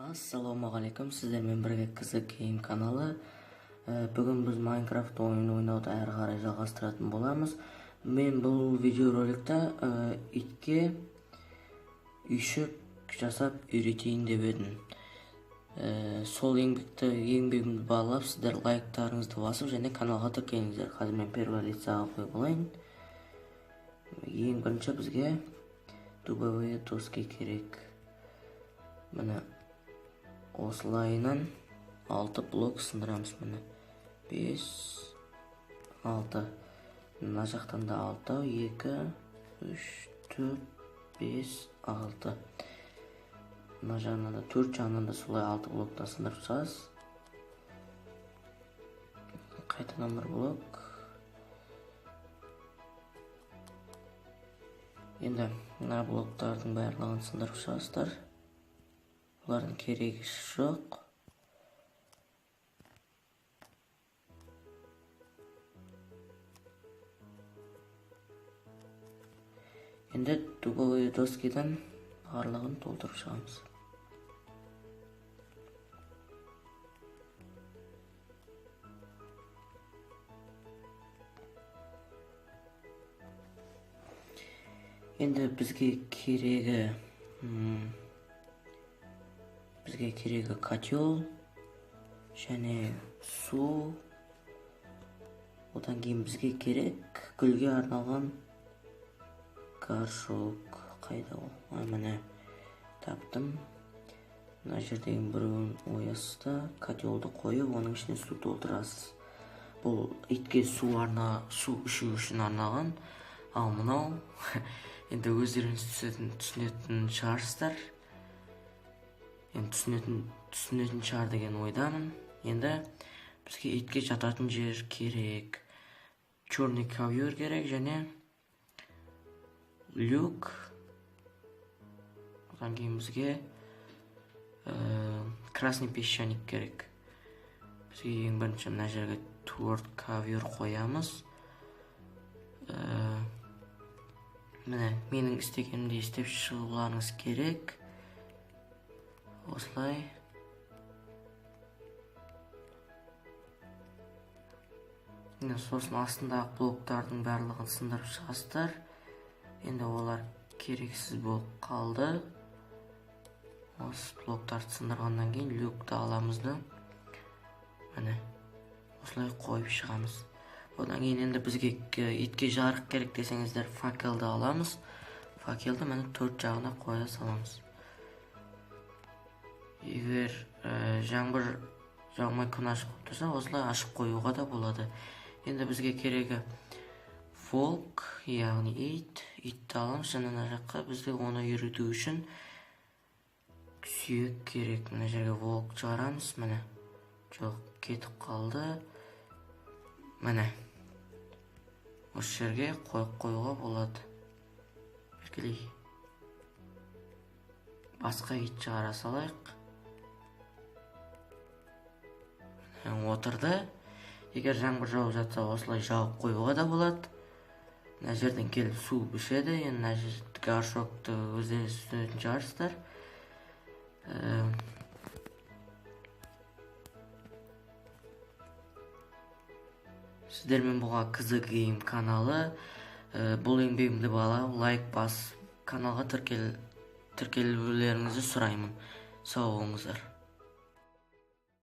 Ассалаумағалейкум, сіздермен бірге KZ Game каналы. Бүгін біз Minecraft ойынын ойнауды әрі қарай жалғастыратын боламыз. Мен бұл видеороликта итке үйшік жасап үйретейін деп едім. Сол еңбегімді бағалап, сіздер лайктарыңызды басып және каналға тіркеліңіздер. Қазір мен первое лицаға қойып алайын. Ең бірінші бізге дубовые доски керек. Міне осылайынан 6 блок сындырамыз. Міне 5, 6. Мына жақтан да 6, 2, 3, 4, 5, 6. Мына жағынан да 4 жағынан да солай 6 блоктан сындырып шығасыз. Қайтадан бір блок. Енді мына блоктардың барлығын сындырып шығасыздар. Бұлардың керегі жоқ. Енді дубовые доскидан барлығын толтырып шығамыз. Енді бізге керегі котел және су. Одан кейін бізге керек гүлге арналған горшок. Қайда ол? Міне таптым. Мына жердегі біреуін оясыз да котелді қойып, оның ішіне су толтырасыз. Бұл итке су ішу үшін арналған. Ал мынау енді өздеріңіз түсінетін шығарсыздар. Енді түсінетін шығар деген ойдамын. Енді бізге итке жататын жер керек. Черный ковер керек және люк. Одан кейін бізге красный песчаник керек. Бізге ең бірінші мына жерге 4 ковер қоямыз. Міне менің істегенімді істеп шығуларыңыз керек. Осылай. Міне сосын астындағы блоктардың барлығын сындырып шығасыздар. Енді олар керексіз болып қалды. Осы блоктарды сындырғаннан кейін люкті аламыз да міне осылай қойып шығамыз. Одан кейін енді бізге итке жарық керек десеңіздер факелді аламыз. Факелді міне 4 жағына қоя саламыз. Егер жаңбыр жаумай күн ашық болып тұрса, осылай ашып қоюға да болады. Енді бізге керегі волк, яғни ит. Итті аламыз және мына жаққа бізге оны үйрету үшін сүйек керек. Мына жерге волк шығарамыз. Міне жоқ, кетіп қалды. Міне осы жерге қойып қоюға болады. Белгілей басқа ит шығара салайық. Міне отырды. Егер жаңбыр жауып жатса, осылай жауып қоюға да болады. Мына жерден келіп су ішеді. Енді мына жерде горшокты өздеріңіз түсінетін шығарсыздар. Сіздермен болған KZ Game каналы. Бұл еңбегімді бағалап, лайк басып, каналға тіркелулеріңізді сұраймын. Сау болыңыздар.